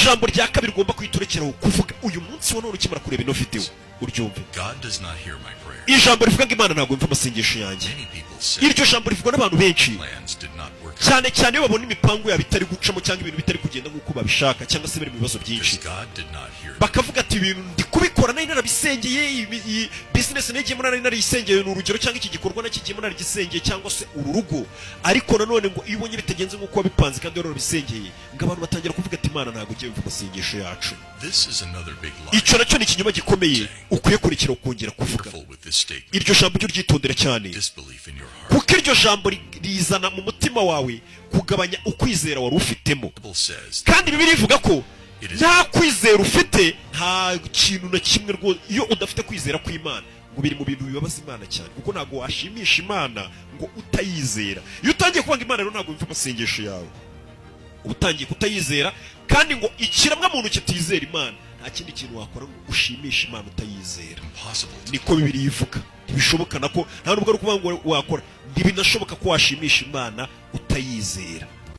Jambo rya kabiri ugomba kwiturekeraho kuvuga uyu munsi wa none ukimara kureba ino video, uryumve. "God does not hear my prayer." Ijambo rivuga ngo "Imana ntabwo yumva amasengesho yanjye." Many people say Iryo jambo rivugwa n'abantu benshi, plans did not work out cyane cyane iyo babona imipangu yabo itari gucamo cyangwa ibintu bitari kugenda nk'uko babishaka, cyangwa se bari mu bibazo byinshi. because God did not hear them. Bakavuga ati: "Ibintu ndi kubikora nari narabisengeye, iyi business nagiyemo nari narayisengeye," ni urugero, cyangwa "iki gikorwa nakigiyemo naragisengeye," cyangwa se "uru rugo." Ariko nanone ngo iyo ubonye bitagenze nk'uko wabipanze kandi warabisengeye, ngo abantu batangira kuvuga ati: "Imana ntabwo ugiye yumva amasengesho yacu." This is another big lie. Icyo nacyo ni ikinyoma gikomeye ukwiye kurekera ukongera kuvuga. Careful with this statement. Iryo jambo ujye uryitondera cyane, Disbelief in your heart. kuko iryo jambo rizana mu mutima wawe kugabanya ukwizera wari ufitemo. The Bible says Kandi Bibiliya ivuga ko nta kwizera ufite, nta kintu na kimwe rwose. Iyo udafite kwizera kw'Imana, ngo biri mu bintu bibabaza Imana cyane, kuko ntabwo washimisha Imana ngo utayizera. Iyo utangiye kuvuga ngo "Imana rero ntabwo yumva amasengesho yawe," uba utangiye kutayizera. Kandi ngo ikiremwa muntu kitizera Imana, nta kindi kintu wakora ngo ushimishe Imana utayizera. impossible to Niko Bibiliya ivuga. Ntibishoboka nako, nta nubwo ari ukuvuga ngo wakora, ntibinashoboka ko washimisha Imana utayizera.